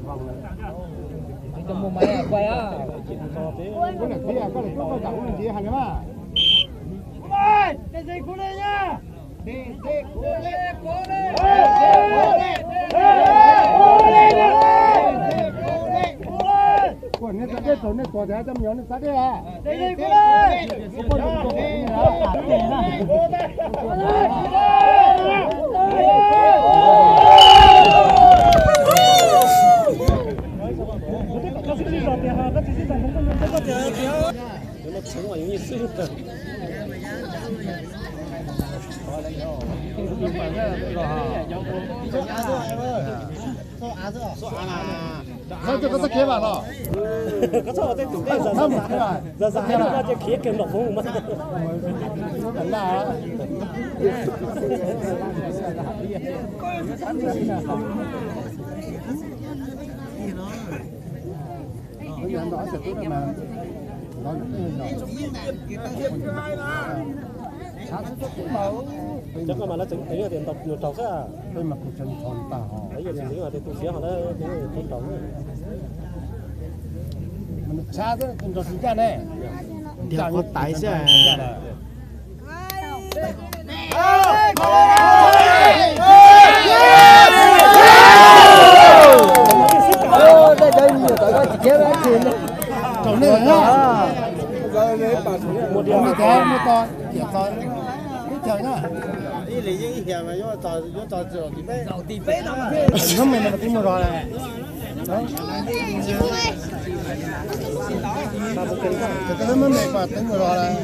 Koj lawm thiab, koj lawm koj, koj zam lub ntsiab hais li mas. Kuv niam txiv nej tuag tias coj me nyuam nej xav dej a. Koj txhob khiav vam los. Koj txhob ua tej tus dej zam zam, koj cia khiav kiag nram hoob mas. Cov ko mas lawv tseem teev tias ntaus nws raug xwb. Peb mas kuv tseem ntshaw tag ho. Lawv yuav tsis teev tias tu siav ho lawv teev tias raug. Mas nws tshab xwb, nrog tsis ncaj ne. Ntiav qhov tais xwb. Rau nej lawm na. Rau nej cov muaj to ciam txo teb chaws na. Hnub me no twb muaj zog lawm. Cov koj hnub me pas twb muaj zog lawm.